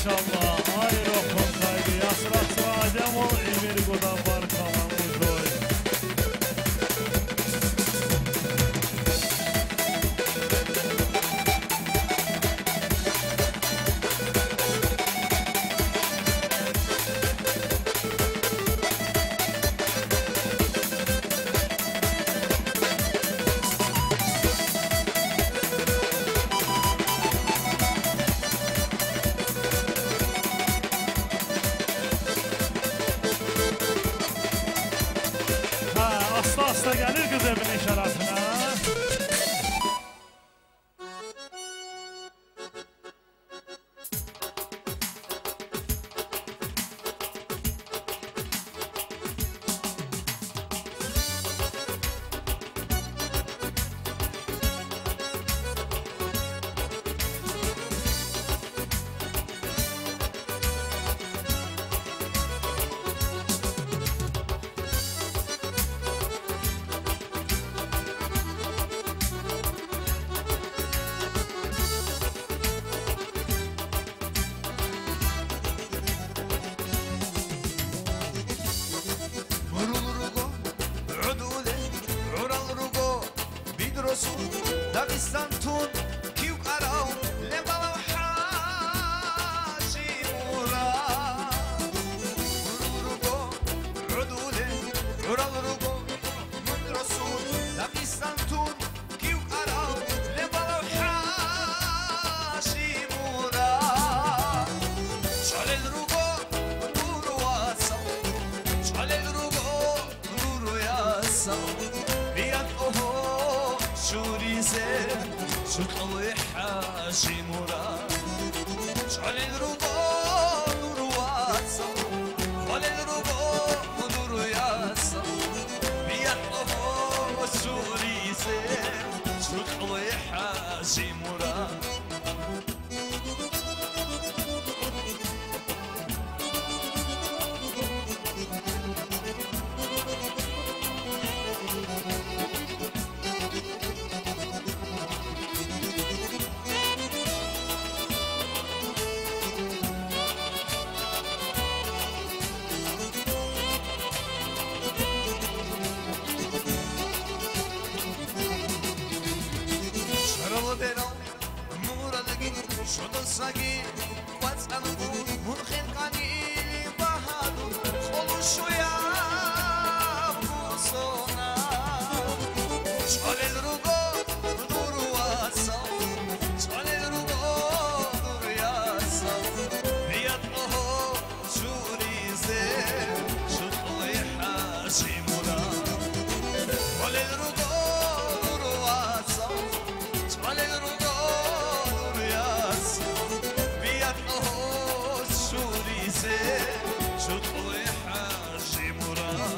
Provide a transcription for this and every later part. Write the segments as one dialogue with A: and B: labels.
A: Maşallah. Ay Roxun Kaydı, Yasrat Ademov, Emir Gudavar Kalamuzdoy. Asta gəlir qız evinin şərəfinə.
B: Dagistan tun kiu arau lebalav haji murad Rugo rudule rural rugo mun rasul Dagistan tun kiu arau lebalav haji murad Chalel rugo nuru asa Chalel rugo nuru yasa Biyat oho شوريزه شطلي حاجي مراد شعل الربا نور واسع شعل الربا نور ياسع بيطلع شوريزه شطلي حاجي مراد Sagi, what's an good, Munchen Kanili Bahadur, Olushuya, Musona, Chalel Rugo, Duruasa, Chalel Rugo, Duriasa, Riyad Oho, Shurize, Shutli Hashimura, Chalel Rugo, Duruasa, Chalel Rugo. شطلي حاجي مراد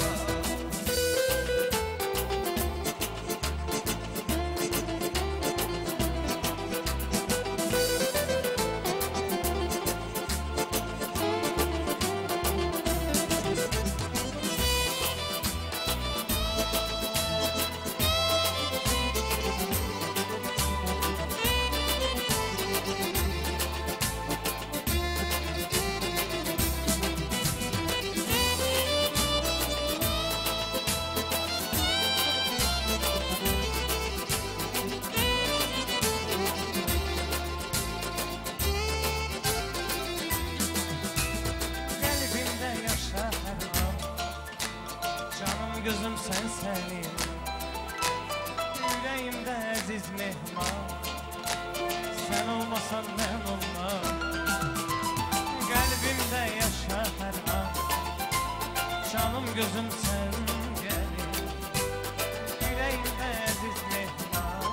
C: Gözüm sen senin, yüreğimde aziz mehman. Sen olmasan ben olmam. Kalbimde yaşa her an. Canım gözüm sen gelin, yüreğimde aziz mehman.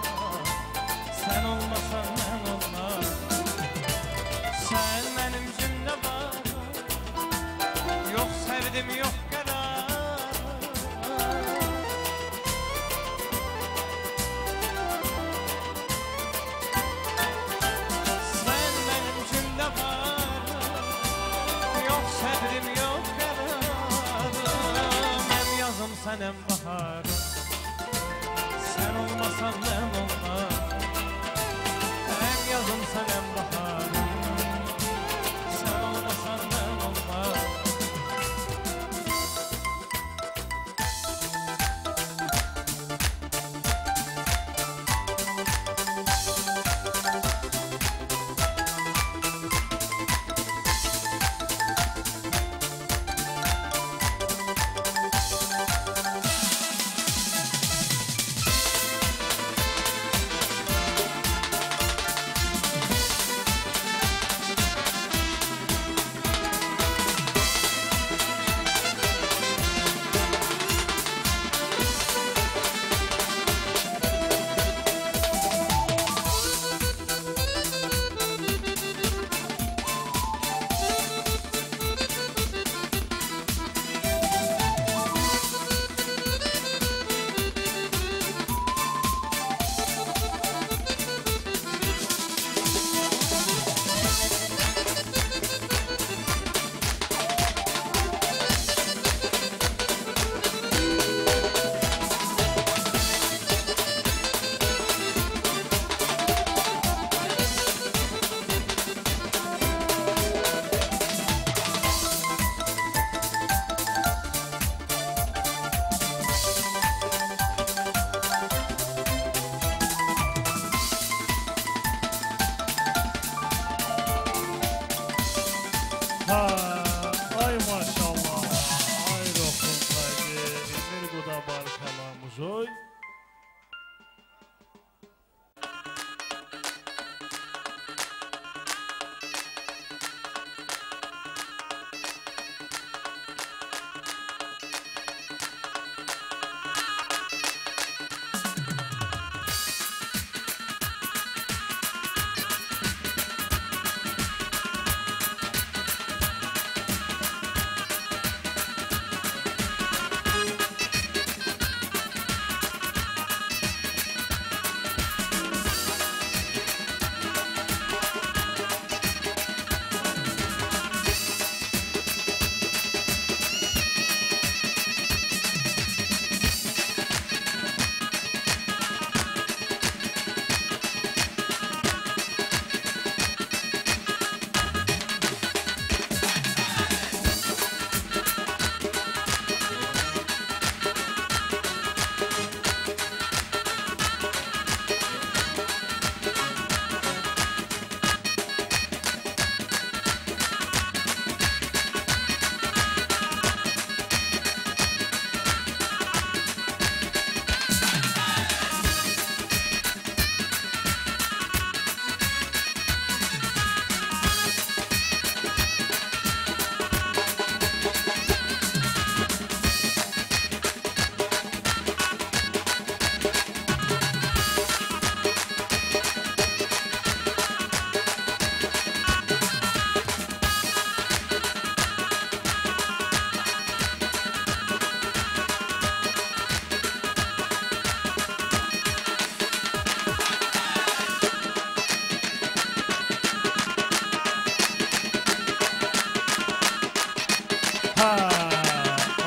C: Sen olmasan ben olmam. Sen benim cümle varım. Yok sevdim yok karar. Sen baharım, sen olmasan ben olmam. Hem yazım sen hem baharım, sen
A: Ojoy.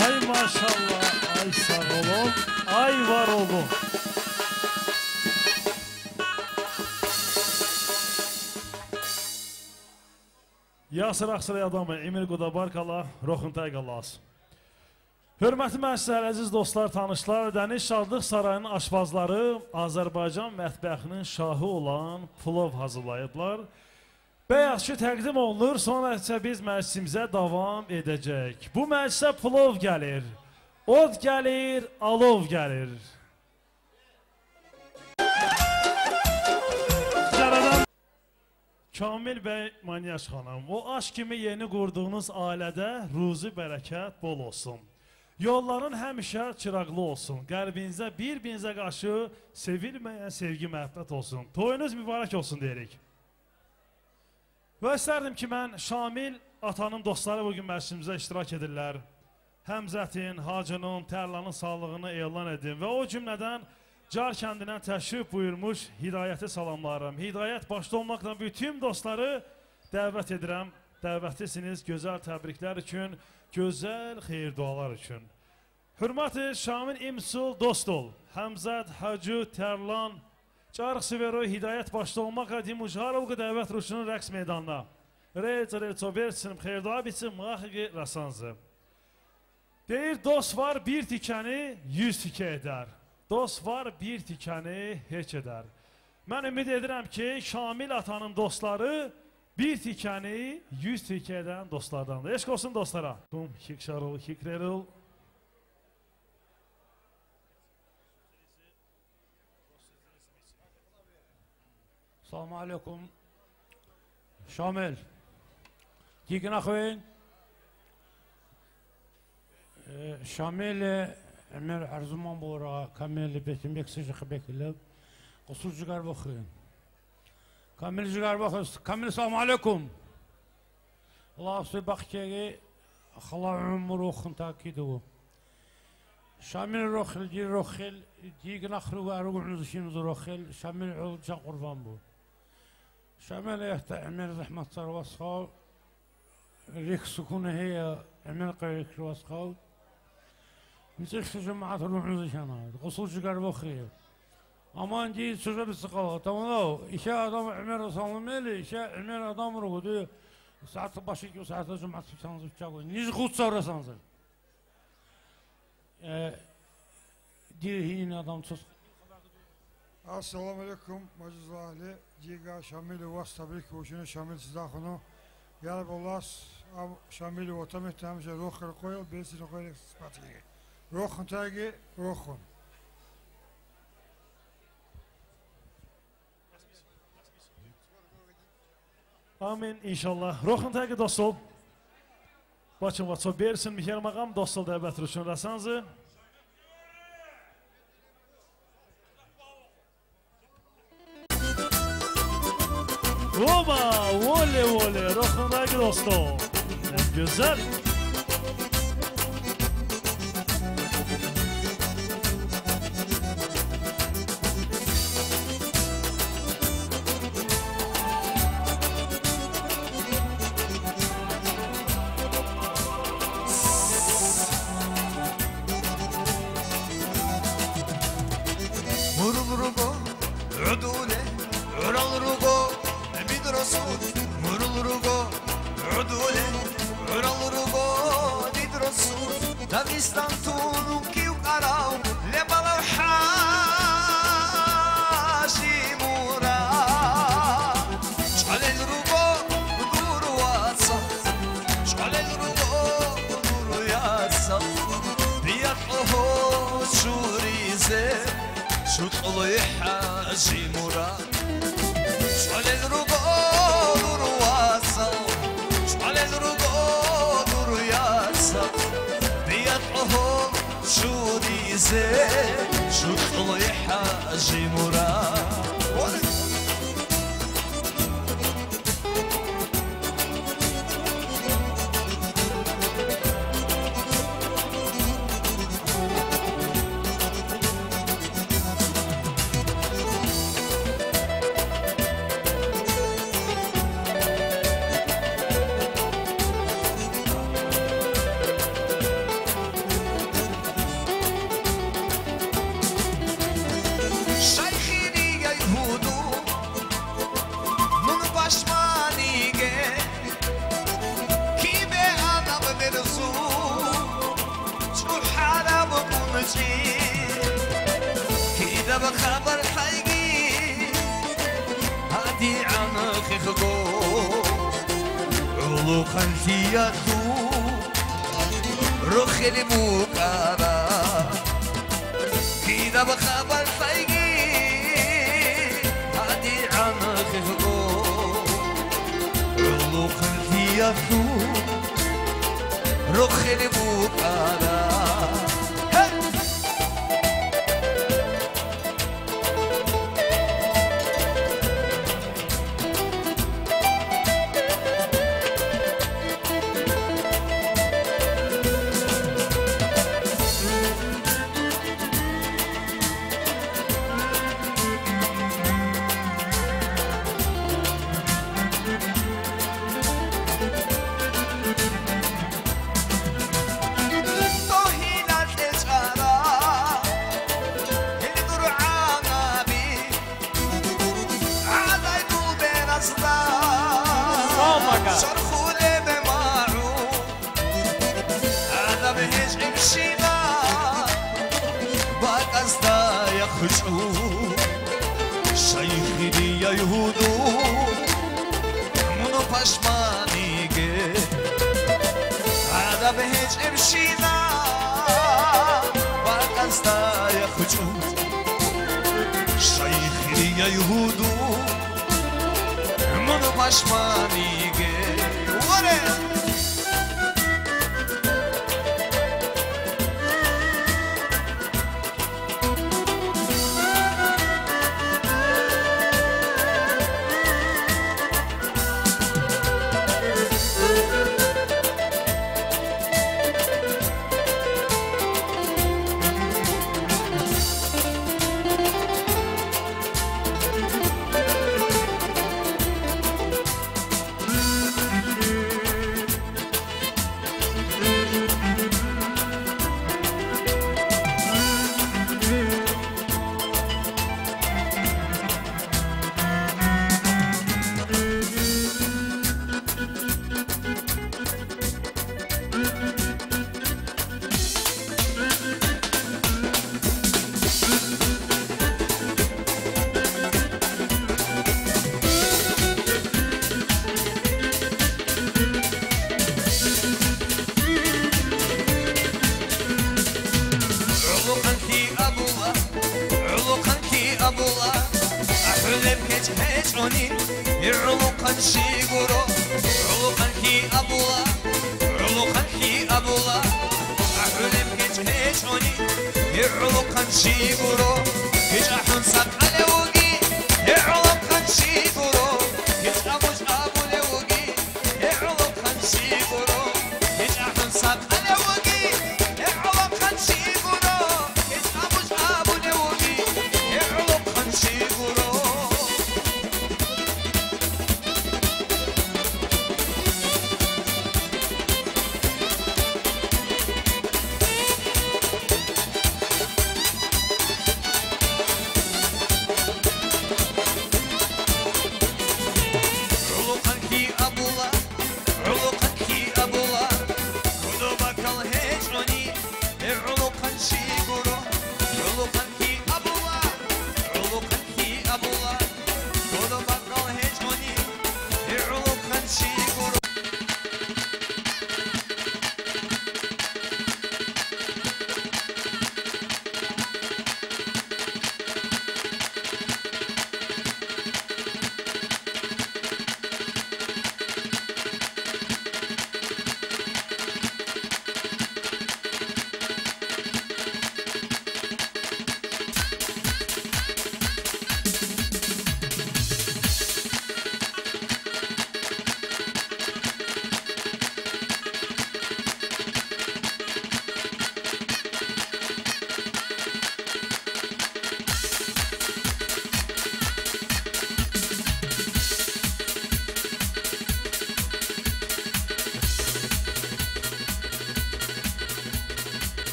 A: Ay maşallah, ay sağ olun, ay var olun. Yasir Aksaray adamı Emir Qudabarkala, Roxuntay Qalas. Hörmətli məclislər, əziz dostlar, tanışlar, Dəniz Şadlıq Sarayının aşpazları Azərbaycan mətbəxinin şahı olan plov hazırlayıblar. Bəyaz ki, təqdim olunur, sonra isə biz məclisimizə davam edəcək. Bu məclisə plov gəlir, od gəlir, alov gəlir. Kamil bəy Manyaş xanım, o aş kimi yeni qurduğunuz ailədə ruzi bərəkət bol olsun. Yolların həmişə çıraqlı olsun. Qəlbinizə bir-birinizə qarşı sevilməyən sevgi məhəbbət olsun. Toyunuz mübarək olsun deyirik. Və istərdim ki, mən Şamil atanın dostları bugün məclisimizə iştirak edirlər. Həmzətin, Hacının, Tərlanın sağlığını elan edim və o cümlədən Car kəndindən təşrif buyurmuş Hidayəti salamlarım. Hidayət başda olmaqla bütün dostları dəvət edirəm. Dəvətlisiniz gözəl təbriklər üçün, gözəl xeyir dualar üçün. Hürməti Şamil İmsul dost ol. Həmzət, Hacı, Tərlan, Carıq Siveroy, Hidayət başda olmaqla Dimujarov dəvət ruşunun rəqs meydanına. Rec, Reçoversin, xeyir dua bitsin, Maxigi Rasanzı. Deyir, dost var bir tikəni 100 tikə edər. Dost var bir tikəni heç edər. Mən ümid edirəm ki, Şamil atanın dostları bir tikəni 100 tikə edən dostlardandır. Eşq olsun dostlara. Hikşarıl, Hikreril.
D: Salam aleykum. Şamil. Gigin axvin. Şamil عمر عرزمان بورا كامل بيتم بيكسج خبيك قصور جگار بخين كامل جگار بخ كامل السلام عليكم الله سبحانه خلا عمره خنتا كيدو شامل روخل دي روخل دي نخرو اروح نزشين روخل شامل عود جا قربان بو شامل يحت عمر زحمه صار وسخو ريك سكون هي عمر قريك وسخو نسيخ جماعة روح نزشنا قصور جگار بخير أمان جي سجل السقاطة تمام إشاء آدم عمر صامل إشاء عمر آدم رودي ساعة باشيك وساعة جمعة سانزل تشاقو نيج خود صار سانزل دي هنا آدم تص
E: السلام عليكم مجلس أهلي جيجا شامل واس تبريك وشنو شامل سداخنو يا رب الله شامل وتمت همش روح القوي بيس القوي سباتي روح تاجي روحون.
A: Amin inşallah. Roxun təqi dostol. Bakın vaço bersin Mikel maqam dostol dəvət rüşün rasanzı. Oba, vole vole, Roxun təqi dostol. Güzel.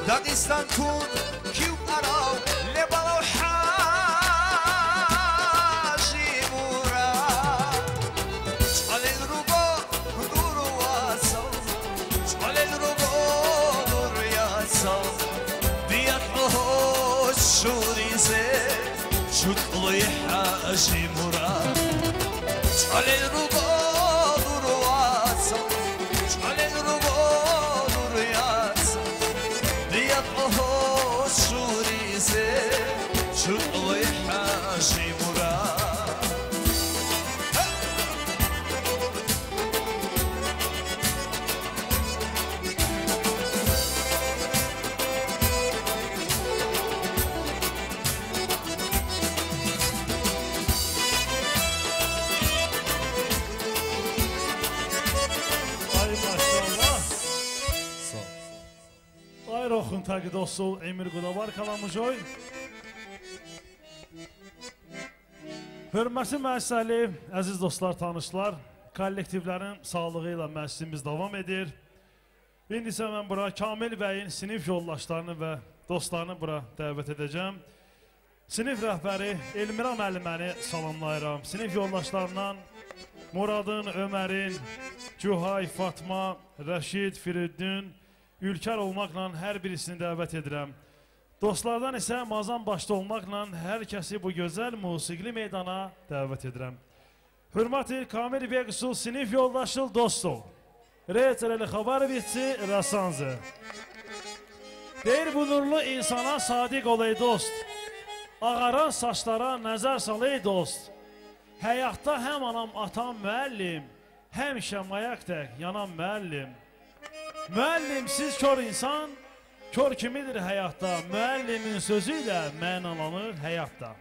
B: Dağistan kun ki arav lebalav Haji Murad Çalel rugo duru asal Çalel rugo dur yasal Diyat hoş şurize Şutlu Haji Murad Çalel rugo duru asal Çalel rugo dur yasal Haji Murad.
A: Ay maşallah. Ay roxun taqi dostul Emir Qudavar kalamıjoy. Hörmətli məclisəli, əziz dostlar, tanışlar, kollektivlərin sağlığı ilə məclisimiz davam edir. İndi isə mən bura Kamil bəyin sinif yoldaşlarını və dostlarını bura dəvət edəcəm. Sinif rəhbəri Elmira müəlliməni salamlayıram. Sinif yoldaşlarından Muradın, Ömərin, Cühay, Fatma, Rəşid, Firiddin, Ülkər olmaqla hər birisini dəvət edirəm. Dostlardan isə Mazan başda olmaqla hər kəsi bu gözəl musiqili meydana dəvət edirəm. Hürmətli Kamil Beqsul sinif yoldaşıl dostul. Reçereli Xabarovitsi Rasanzı. Deyir bu nurlu insana sadiq olay dost. Ağaran saçlara nəzər salay dost. Həyatda həm anam atam müəllim, həmişə mayak tək yanan müəllim. Müəllimsiz kör insan, kör kimidir həyatda, müəllimin sözü ilə mənalanır həyatda.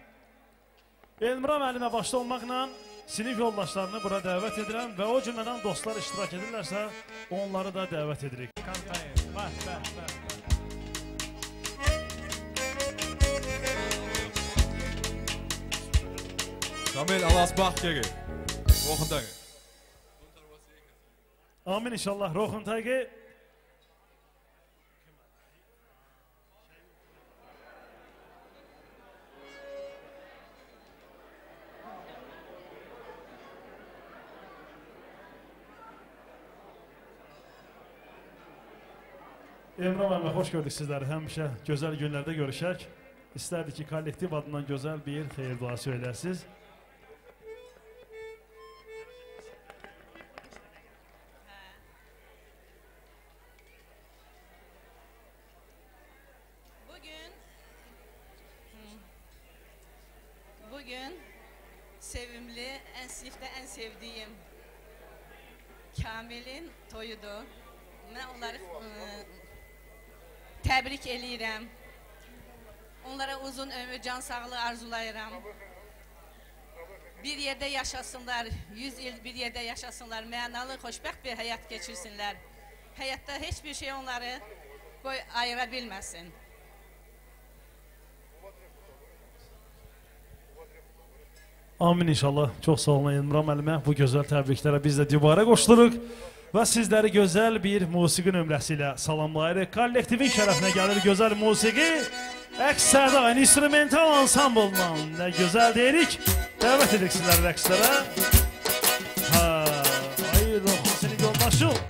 A: Elmira müəllimə başda olmaqla Sinif yoldaşlarını bura dəvət edirəm və o cümlədən dostlar iştirak edirlərsə, onları da dəvət edirik.
F: Şamil, Allah's baxt geri. Roxun tagi.
A: Amin inşallah. Roxun tagi. Emrah müəllimə, xoş gördük sizləri. Həmişə gözəl günlərdə görüşək. İstərdik ki, kollektiv adından gözəl bir xeyir duası söyləyəsiniz.
G: Bugün sevimli, en sinifte en sevdiğim Kamil'in toyudur. Mən onları təbrik eləyirəm. Onlara uzun ömür, can sağlığı arzulayıram. Bir yerdə yaşasınlar, 100 il bir yerdə yaşasınlar, mənalı, xoşbəxt bir həyat keçirsinlər. Həyatda heç bir şey onları qoy ayıra bilməsin.
A: Amin inşallah. Çox sağ olun Elmira müəllimə. Bu gözəl təbriklərə biz də dübarə qoşuluruq. Və sizləri gözəl bir musiqi nömrəsi ilə salamlayırıq. Kollektivin şərəfinə gəlir gözəl musiqi. Əks-səda, instrumental ansamblla nə gözəl deyirik. Dəvət edirik sizləri rəqslərə. Hə, ay, Roxun senin yoldaşım.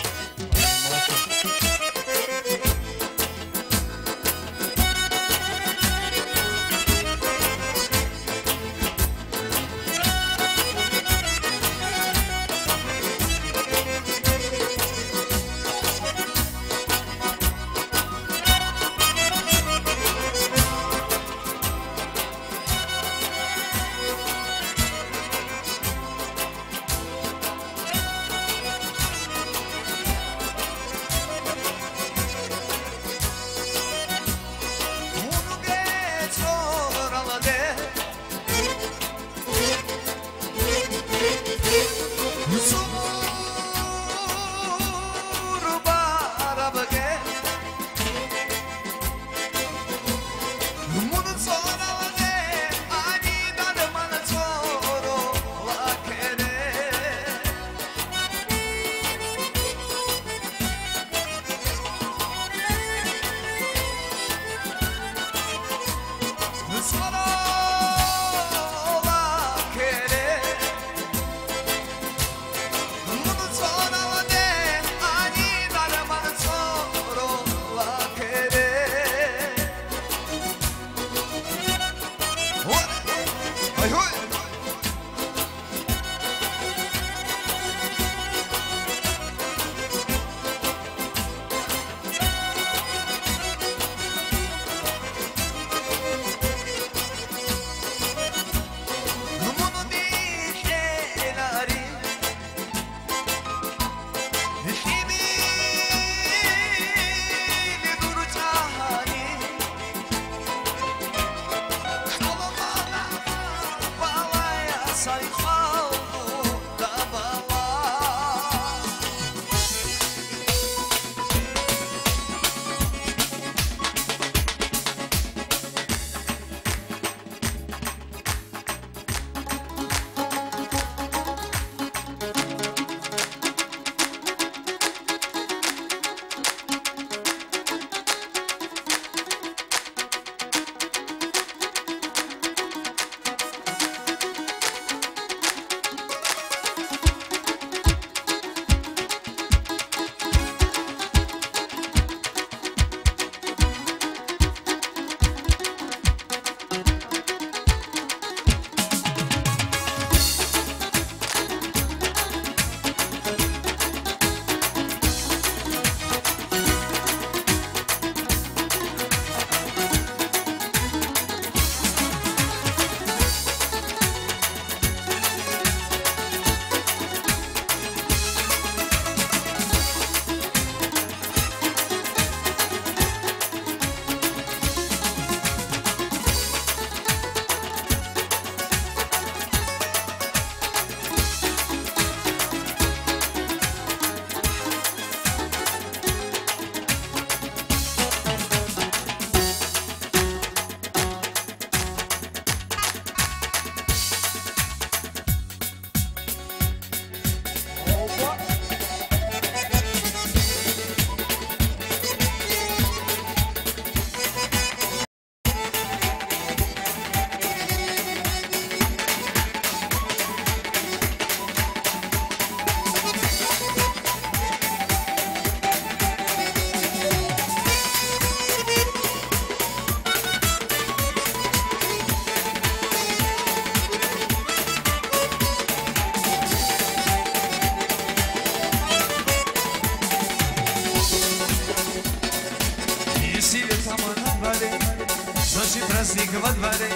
B: праздник во дворе,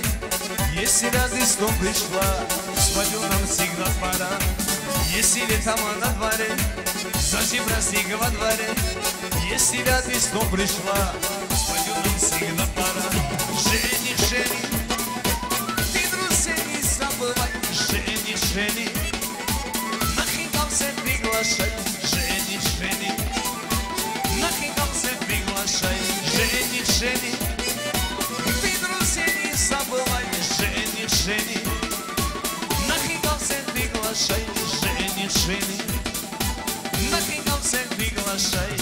B: если радость дом пришла, свадьбу нам всегда пора. Если летом на дворе, зажги праздник во дворе, если радость дом пришла, свадьбу нам всегда пора. Жених, жених, ты друзей не забывай, жених, жених, на хинкал всех приглашай, жених, жених, на хинкал всех приглашай, жених, жених, ты друзей не забывай, жених, жених, на хинкал всех приглашай, жених, жених, на хинкал всех приглашай.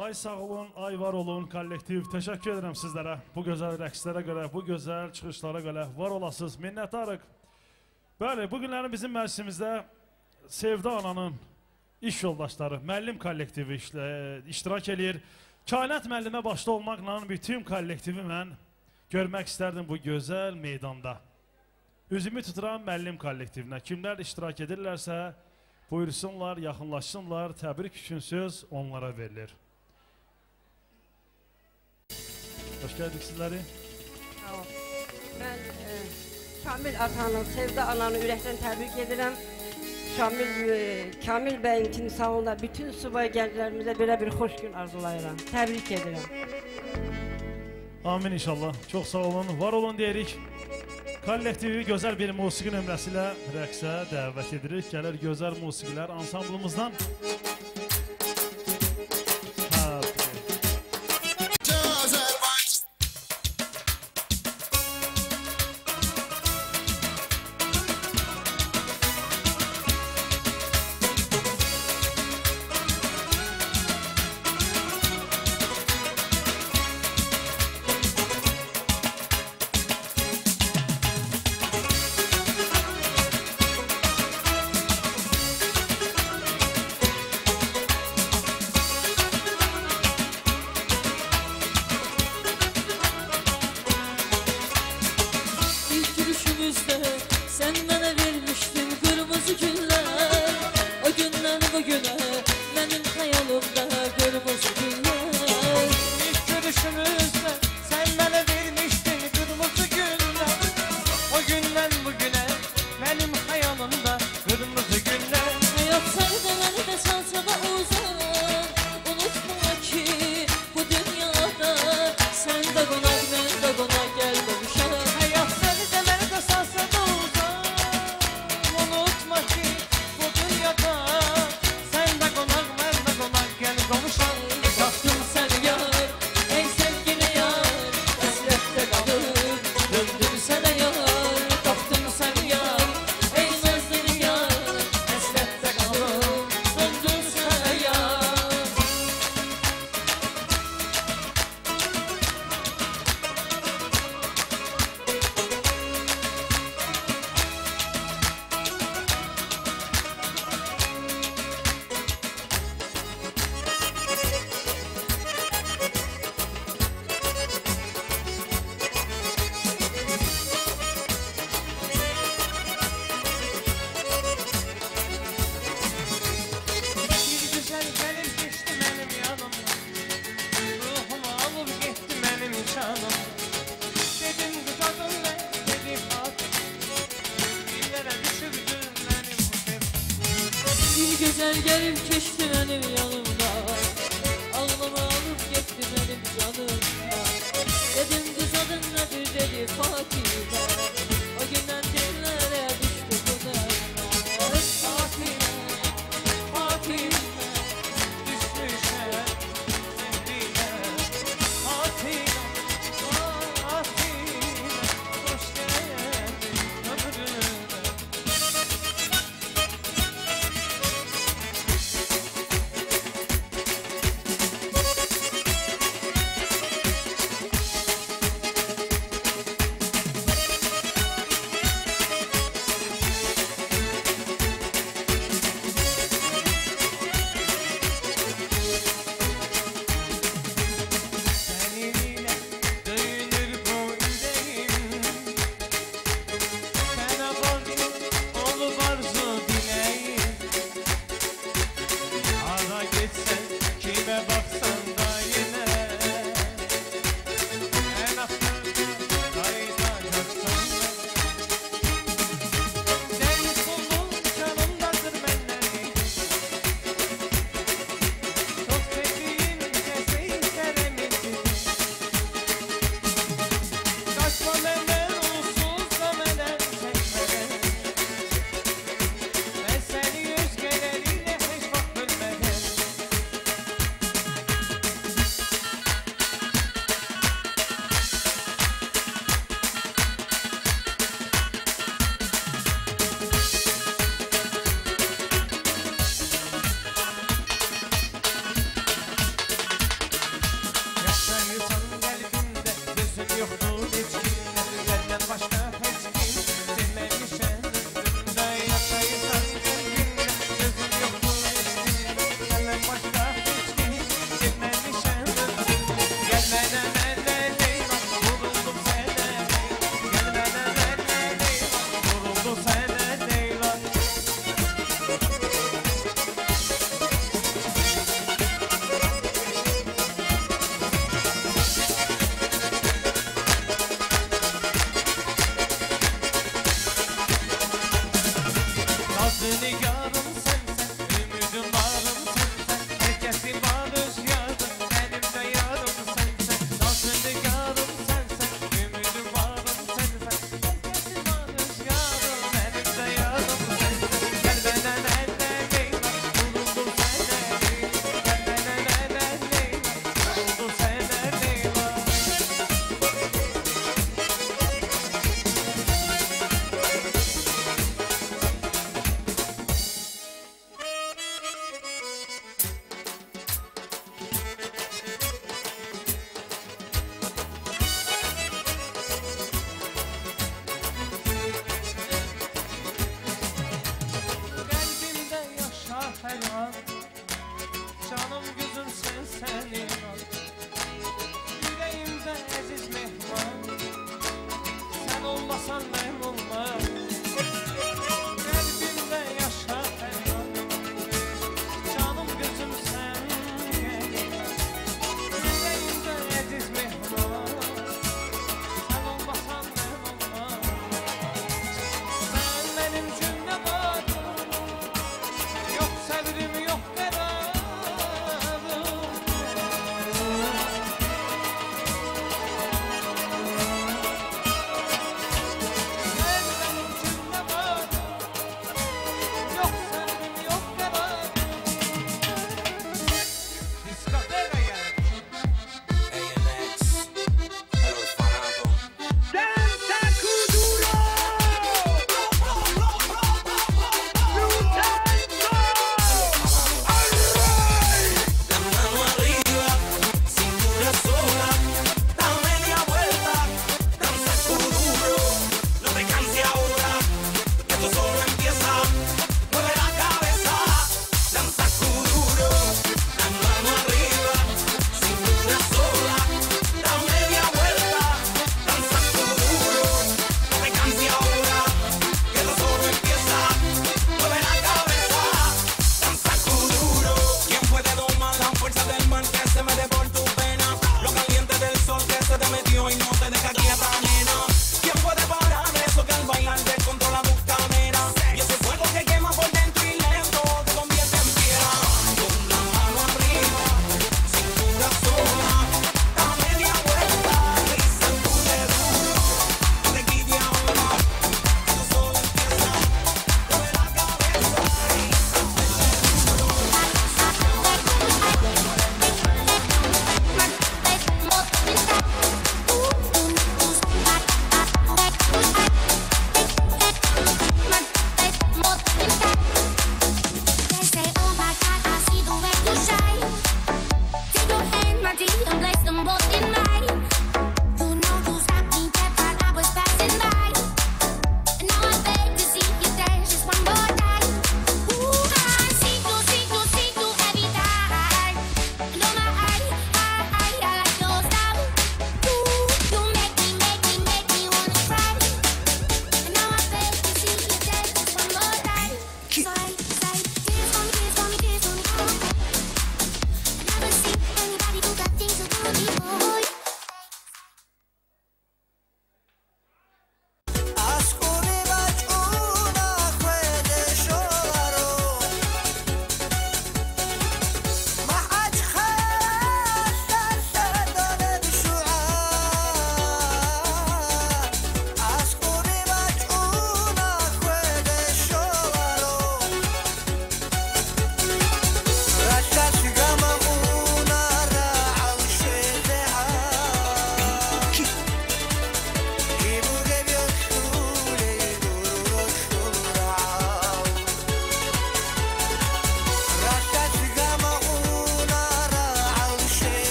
A: Ay sağ olun, ay var olun kollektiv. Təşəkkür edirəm sizlərə. Bu gözəl rəqslərə görə, bu gözəl çıxışlara görə var olasınız. Minnətdarıq. Bəli, bu günlərin bizim məclisimizdə Sevda ananın iş yoldaşları, müəllim kollektivi iştirak eləyir. Kainat müəllimə başda olmaqla bütün kollektivi mən görmək istərdim bu gözəl meydanda. Üzümü tuturam müəllim kollektivinə. Kimlər iştirak edirlərsə, buyursunlar, yaxınlaşsınlar, təbrik üçün söz onlara verilir. Hoş geldik sizləri.
H: Sağ ol. Mən Şamil atanı, Sevda ananı ürəkdən təbrik edirəm. Kamil bəyin timsalında bütün subay gənclərimizə belə bir xoş gün arzulayıram. Təbrik edirəm.
A: Amin inşallah. Çox sağ olun, var olun deyirik. Kollektivi gözəl bir musiqi nömrəsi ilə rəqsə dəvət edirik. Gəlir gözəl musiqilər ansamblımızdan.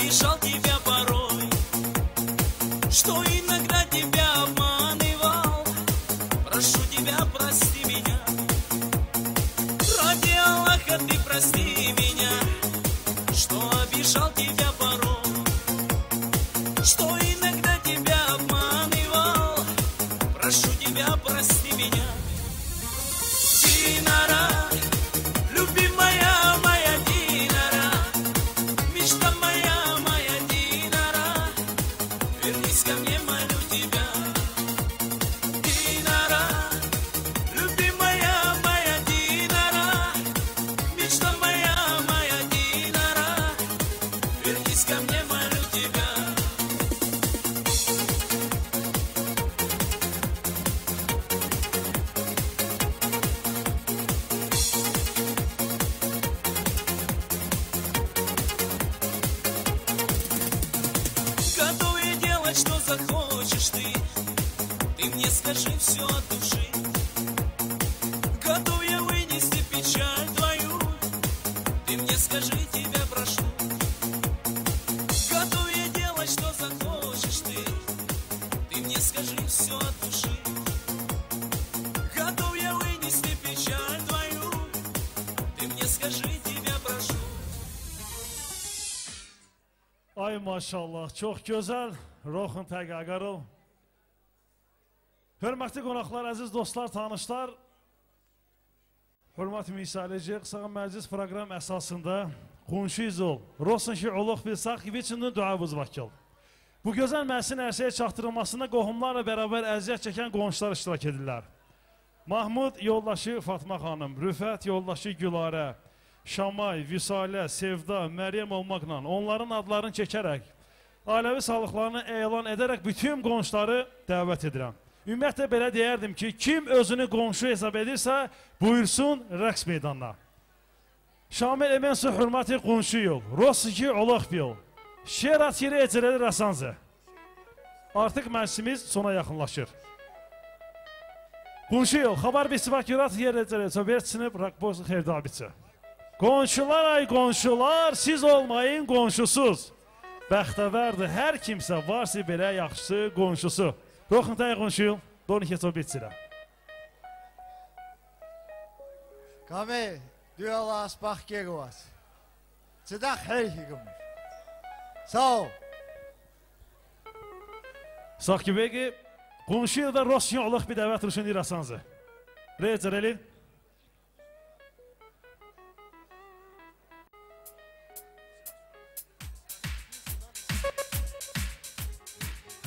I: обижал тебя порой, что иногда тебя обманывал, прошу тебя, прости меня. Ради Аллаха ты прости меня, что обижал тебя порой, что иногда тебя обманывал, прошу тебя, прости меня. Динара, любимая моя Динара, мечта моя, моя Динара, вернись ко мне, молю тебя. Динара, любимая моя Динара, мечта моя, моя Динара, вернись ко мне, молю тебя. Готов я делать, что захочешь ты, ты мне скажи все от души. Готов я вынести печаль твою, ты мне скажи, тебя прошу. Готов я делать, что захочешь ты, ты мне скажи все от души. Готов я вынести печаль твою, ты мне скажи, тебя прошу.
A: Ay maşallah, çox gözəl. Roxun təqaqarıl. Hörmətli qonaqlar, əziz dostlar, tanışlar. Hörmət misalici, qısa məclis proqram əsasında qonşu izol, Rosun ki, oluq bilsaq, viçinin dua buzvakil. Bu gözəl məclisin ərsəyə çatdırılmasında qohumlarla bərabər əziyyət çəkən qonşular iştirak edirlər. Mahmud yoldaşı Fatma xanım, Rüfət yoldaşı Gülarə, Şamay, Vüsalə, Sevda, Məryəm olmaqla onların adlarını çəkərək, ailəvi sağlıqlarını elan edərək bütün qonşuları dəvət edirəm. Ümumiyyətlə belə deyərdim ki, kim özünü qonşu hesab edirsə, buyursun rəqs meydanına. Şamil Emensu hürməti qonşu yol, Rosiki olaq yol, Şerat yeri ecrəli rəsanzı. Artıq məclisimiz sona yaxınlaşır. Qonşu yol, xabar bisivak yurat yer ecrəli, soberçinib raqboz xerdabiçi. Qonşular ay qonşular, siz olmayın qonşusuz. Bəxtəvərdir hər kimsə varsa belə yaxşısı qonşusu. Roxun təyi qonşuyul, donu keçobiçirə.
J: Kamil, düyala asbaq gegovas. Çıdaq heyhigim. Sağ ol.
A: Sağ ki bəgi, qonşu yılda Rosyon olaq bir dəvət rüşün irasanzı. Recər elin.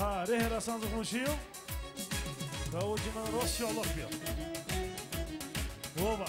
A: Ha, reherasanzı qonşuyum. Ravucuman Rosya olaq bir. Oba.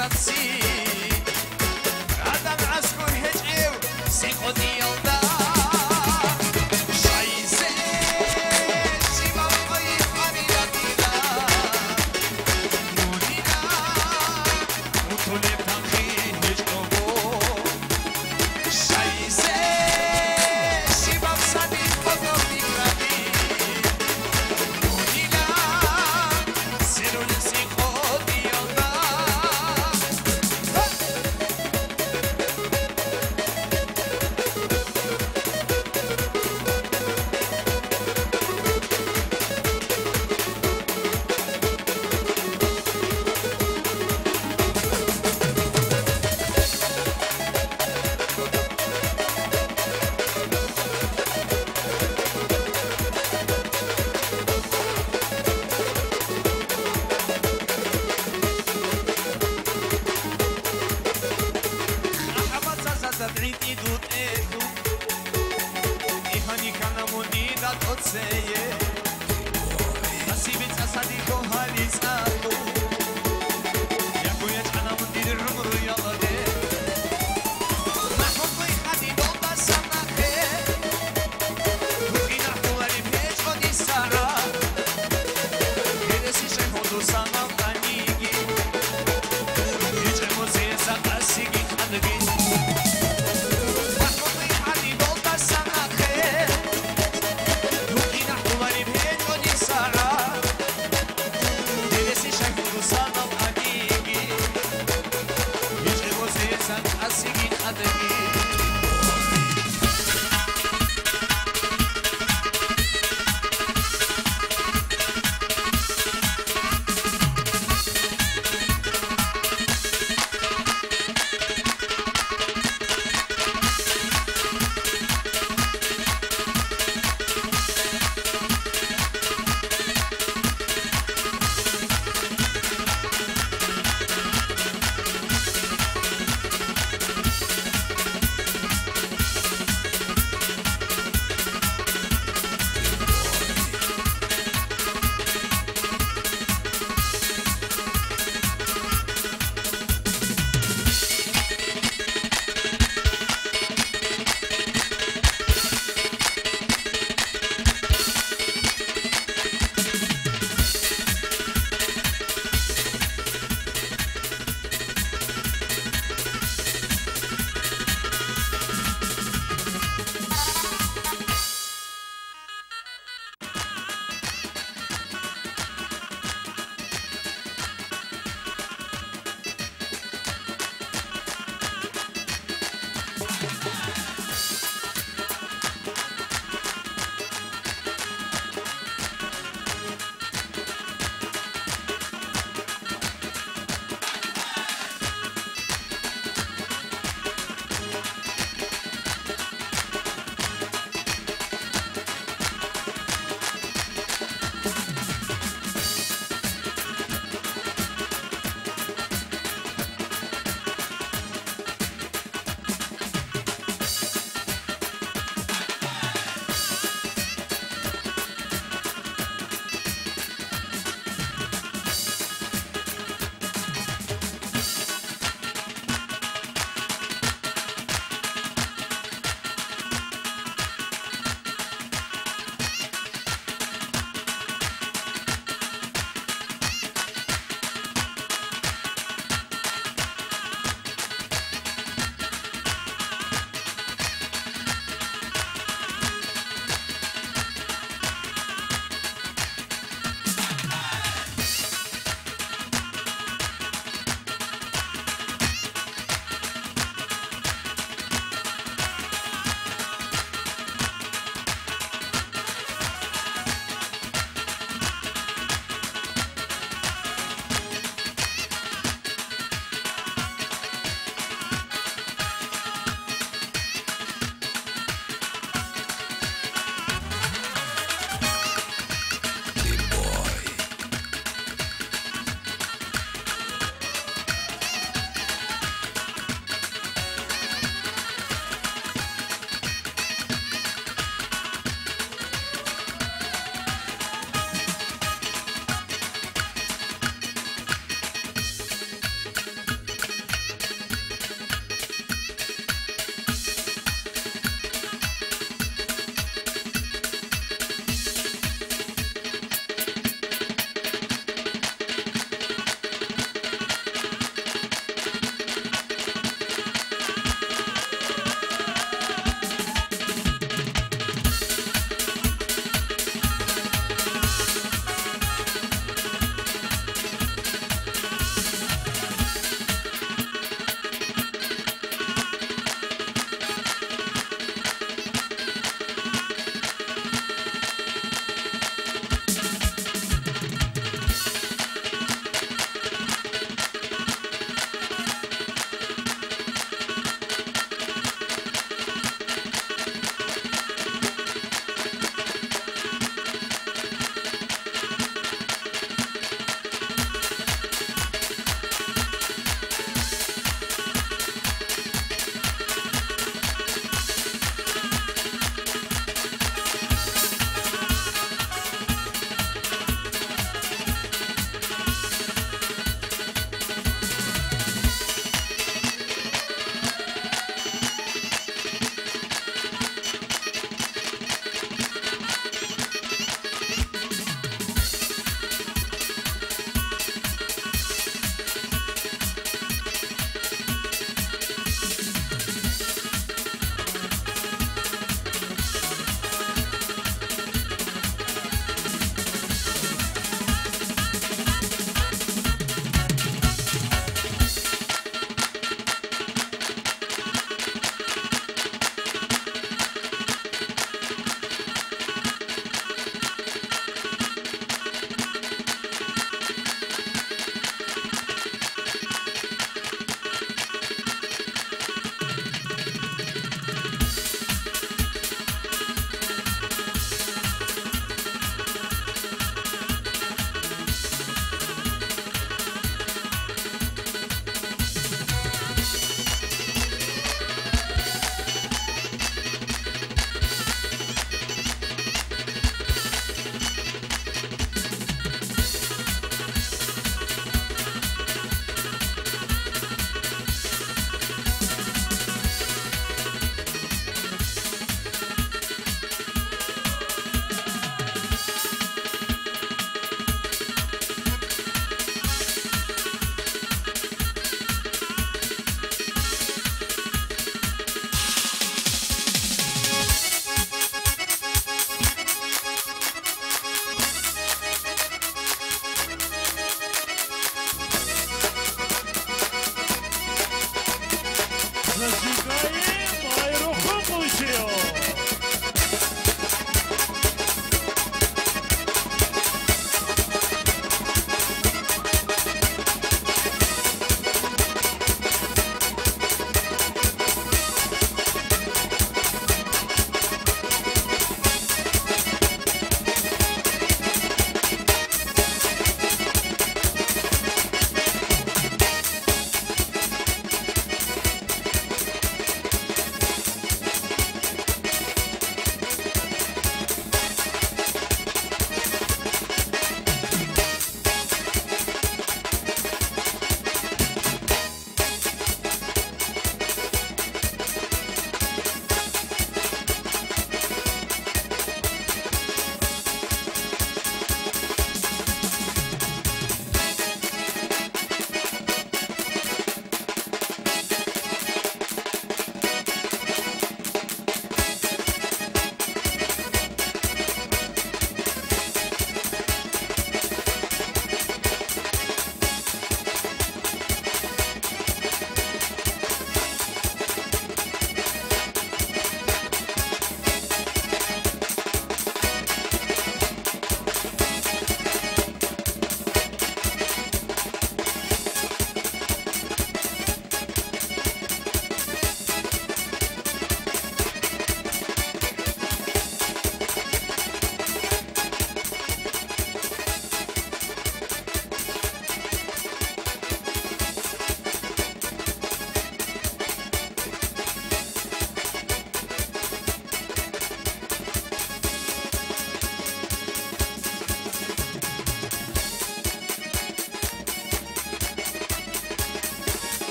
B: Taksi Adam asku heçev siqodiyalda Şayze şibam qoy qarinatila Nunina utule panxi heçqovo Şayze şibam sadi fotofikrati Nunina sirul siqodiyalda.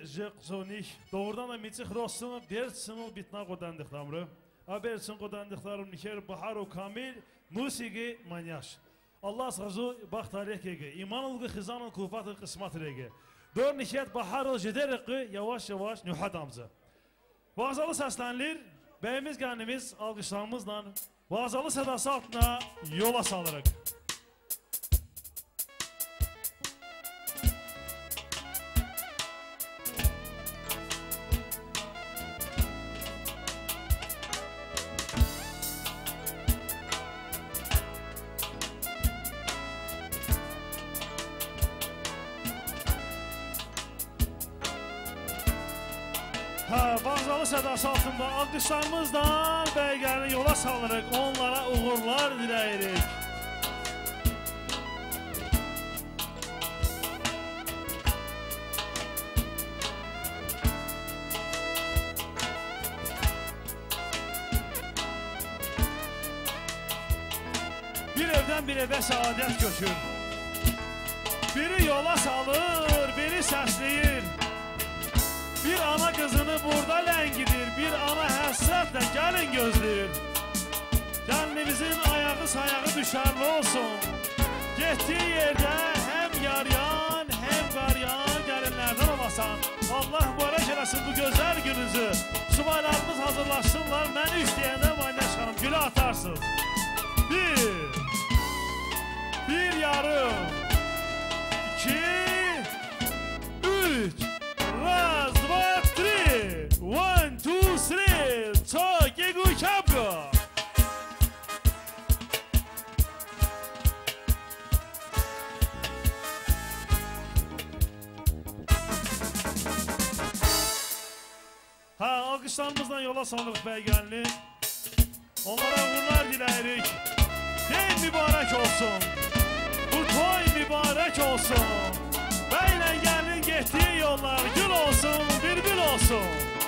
A: Jeqzonik doğrudan da miçix rostunu berçsinu bitna qodandıqlamrı. Aberçin qodandıqlarım nişer Baharu Kamil musiqi manyaş. Allah sazı baxt tarih ege. İman olgu xizanın kufatı qismat rege. Dör nişet Baharu jederiqi yavaş yavaş nühad amca. Vazalı səslənilir. Bəyimiz gəlnimiz alqışlarımızla vazalı sədası altına yola salırıq. Vazalı sədası altında alqışlarımızla bəygərini yola salırıq, onlara uğurlar diləyirik. Bir evdən bir evə səadət göçür. Biri yola salır, biri səsləyir. Bir ana qızını burada ləngidir, bir ana həsrətlə gəlin gözləyir. Gəlinimizin ayağı sayağı düşərli olsun. Getdiyi yerdə həm yaryan, həm qaryan gəlinlərdən olasan. Allah mübarək eləsin bu gözəl gününüzü. Subaylarımız hazırlaşsınlar, mən 3 deyəndə Manyaş xanım gülü atarsınız. 1, 1,5, 2, 3. Раз, два, три. 1, 2, 3. Çok egu şapka. Ha, alqışlarımızla yola salırıq bəygənli. Onlara uğurlar diləyirik. Dey mübarək olsun. Bu toy mübarək olsun. Bəylə gəlin getdiyi yollar gül olsun, bülbül olsun.